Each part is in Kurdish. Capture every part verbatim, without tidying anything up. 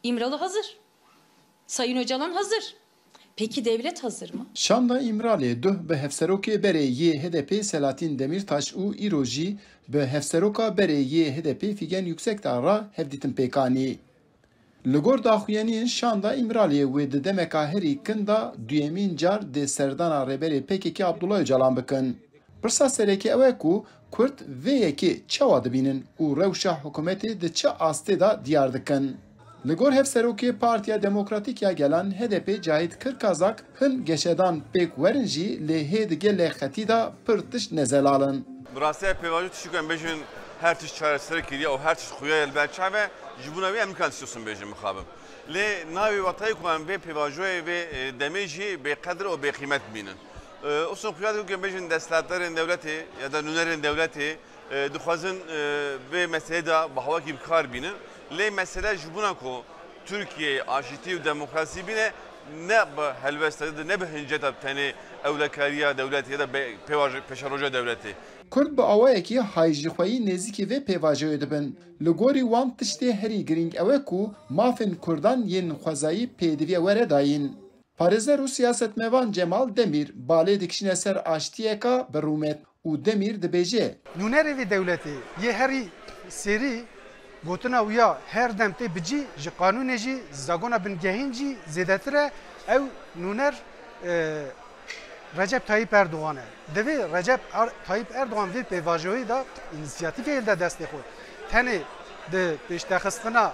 İmralı hazır. Sayın Öcalan hazır. Peki devlet hazır mı? Şanda Îmralê duh bi hevserokê berê yê H D P Selahattin Demirtaş û îro jî bi hevseroka berê yê H D P Figen Yüksekdağ re hevdîtin pêk anî. Li gor daxuyaniyên şanda Îmraliyê wê di demeka herî kin de duyemîn car dê serdana rêberê P K K Abdullah Ocalan bikin. Pirsa sereke ew e ku Kurd vê yekê çawa dibînin û rewşa hikûmetê di çi astê de diyar dikin? Li gor hevserokê Partiya Demokratîk ya Gelan H D P Cahit Kırkazak hin geşedan pêk werin jî lê hê di gelê xetî de pir tişt nezelal in. Bi rastî ev pêvajo tiştî ku em bêjin her tişt çareser kiriye û her tişt xuya ye li ber çav e, ji bona wî em nikan tiştê wisa bêjin mixabin. Lê navê watayê ku em vê pêvajoyê vê, e, demê jî bêqedir û bêqîmet bînin. E, usun xuya dike ku em bêjin desthilatdarên dewletê ya da nûnerên dewletê, e, dixwazin, e, vê meselê de bi hawakî bi kar bînin. Lê mesele ji bona ku Tirkiyeyê aşîtî û demokrasî bîne, ne bi helwesta de, ne bi hinceta tenê ewlekariya dewletê ya da be-, pêvajo-, pêşeroja dewletê. Kurd bi awayekî hayjîxweyî nêzîkî vê pêvajoyê dibin. Li gorî wan tiştê herî girîng ew e ku mafên Kurdan yên xwezayî pêdiviya were dayîn. Parêzer û siyasetmevan Cemal Demîr balê dikişîne ser aştiyeka bi rûmet û Demîr dibêje. Nûnerê vê dewletê yê herî sêrî gotina wî ya her dem tê bicî ji qanûnê jî zagona bingehîn jî zêdetir e. Ew nûner, e, Recep Tayyip Erdogan e. Divê Recep Er-, Tayyip Erdogan vê pêvajoyê de însiyatîfê hilde destê xwe. Tenê di pêştexistina,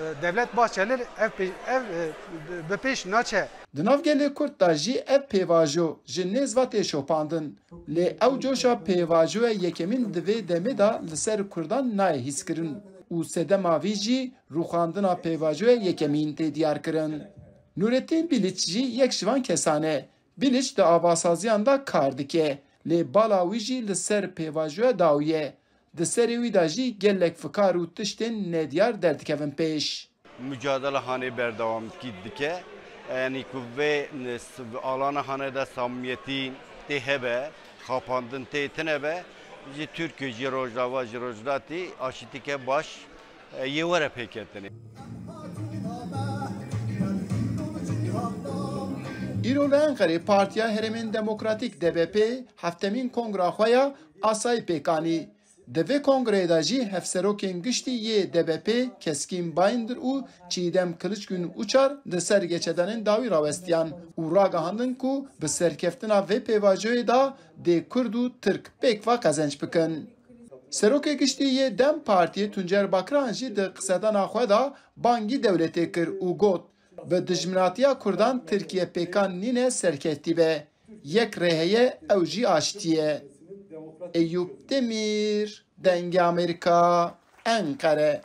e, Devlet Bahçeli ev pê-, ev, e, bi pêş naçe. Di nav gelê Kurd de jî ev pêvajo ji nêz ve tê şopandin. Lê ew coşa pêvajoya yekemîn di vê demê de li ser Kurdan nayê hîskirin û sedema vî jî rûxandina pêvajoya yekemîn tê diyarkirin. Nûrettin Bilic jî yek ji van kesan e. Bilic di avasaziyan de kar dike, lê bala wî jî li ser pêvajoya dawî ye. Di serê wî de jî gelek fikar û tiştên nediyar derdikevin pêş. Micadele hanê berdewamkî dike. Yanî ku vê alana hanê de samimiyetî tê hebe, xapandin tê tine be, ji Tirkiye, ji Rojava, ji Rojhilatî aşîtike baş, e, yê were pêketinê. Îro li Enqerê Partiya Herêmên Demokratîk D B P heftemîn kongra xwe ya asayî pêk anî. Di vê kongreyê de jî hevserokên giştî yê D B P Keskîn Bayindir û Çiğdem Kılıçgün Uçar li ser geşedanên dawî rawestiyan û ragihandin ku bi serkeftina vê pêvajoyê de dê Kurd û Tirk pêk ve qezenc bikin. Serokê giştî yê dem Partiyê Tuncer Bakran jî di qisedana xwe de bangî dewletê kir û got, bi dijminatiya Kurdan Tirkiye pêkan nîne serkeftî be. Yek rê heye, ew jî aştî ye. Eyûp Demîr, Dengê Amerîka, Enqere.